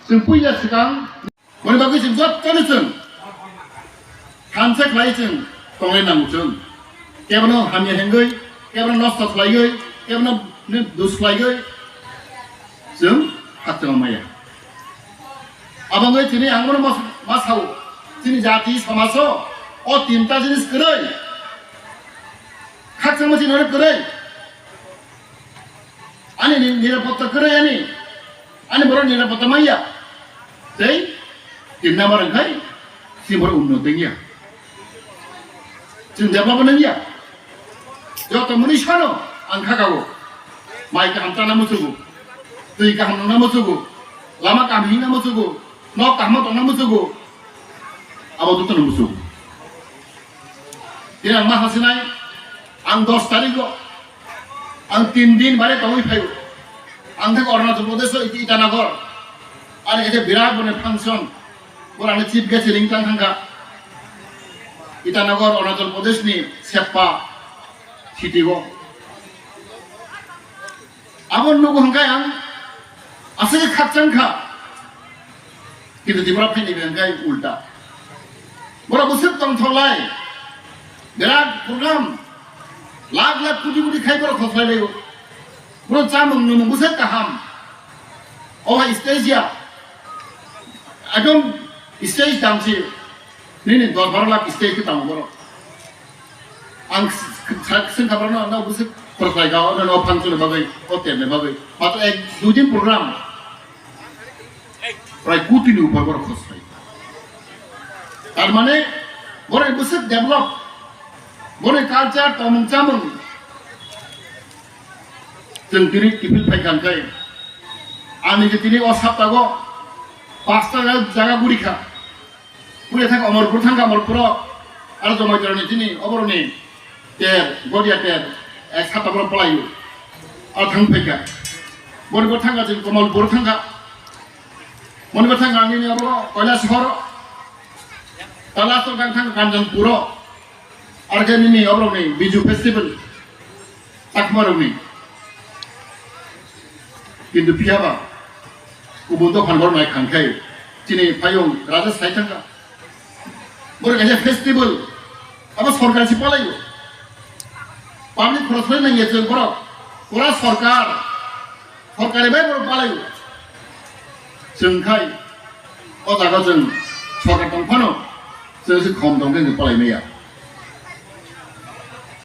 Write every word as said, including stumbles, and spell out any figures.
Chwng puila swkang, boni bagwi chwng jotono chwng thansa khlai chwng tongnai nango chwng. Kebono hamya hengwi, kebono nosto khlaiwi, kebono dus khlaiwi chwng khakchangma maya. Abangwi chini ang bono mas-, masao, chini jati somajo o tinta jinis kwrwi. Khakchangma chini oro kwrwi. Ani ni-, nirapotta kwrwi ani. Ani borok nirapotta manya. Tei tin number wngkhai chini borok unnoti wngya. Chwng develop wngya. Joto mwnwi sano ang kha kao. Mai kaham chana muchugo. Twi kaham nungna muchugo. Lama kaham hingna muchugo. Nok kaham tongna muchugo. Abo jotono muchugo. Tini ang ma hasinai, ang dos tarikh o, ang tin din bare tongwi phaio. Ang thang Arunachal Pradesh o Iti-, Itanagar. Ani kaisa birat boni function. Bor ani chief guest ring tang thangkha. Itanagar, Arunachal Pradesh ni Seppa city o. Abo nugo hwnkhe ang aswk khakchang kha. Kintu Tripura phaini hwnkhe ulta. Borok bwswk tongthoklai. Birat program. Lakh lakh koti koti khai borok khoslai laio. Borok chamung nwmung bwswk kaham. O hai stage ya. Ekdom stage damsi. Nini dos baro lakh stage khe tamo borok. Ang s-, s-, swngkha borokno, no bwswk khoroslai ka, o no, no function ni bagwi, o ter ni bagwi. Matro ek dui din program. Prai koti ni upor borok khoroslai. Tar mane, borok bwswk develop. Borok culture, tongmung chamung. Chwng tini kiphil phai kha hwnkhe. Ani je tini o saptago, pasta jaga guri kha. Pure thang Omorpur thang Omorpuro, aro Jamaitara ni tini oboroni ter, Godia ter, ek sata borok palaio. Aro thang phaikha. Boni bo thangkha chini Kamalpur thangkha. Boni bo thangkha nini abo Kailasahar. Kailasahar thang thang Kanchanpuro. Aro khe nini oborokni Biju festival. Chakmarokni. Kintu phiyaba, kubun dophani borok nai kha hwnkhe, chini payung raja sai thangkha. Borok kaisa festival, abo sorkar se palaio. Public khoroksa nangya chwng borok, pura sorkar, sorkari bai borok palaio. Chwng khai, o jaga chwng sorkar tong phano, chwng se khom tong khe palai maya.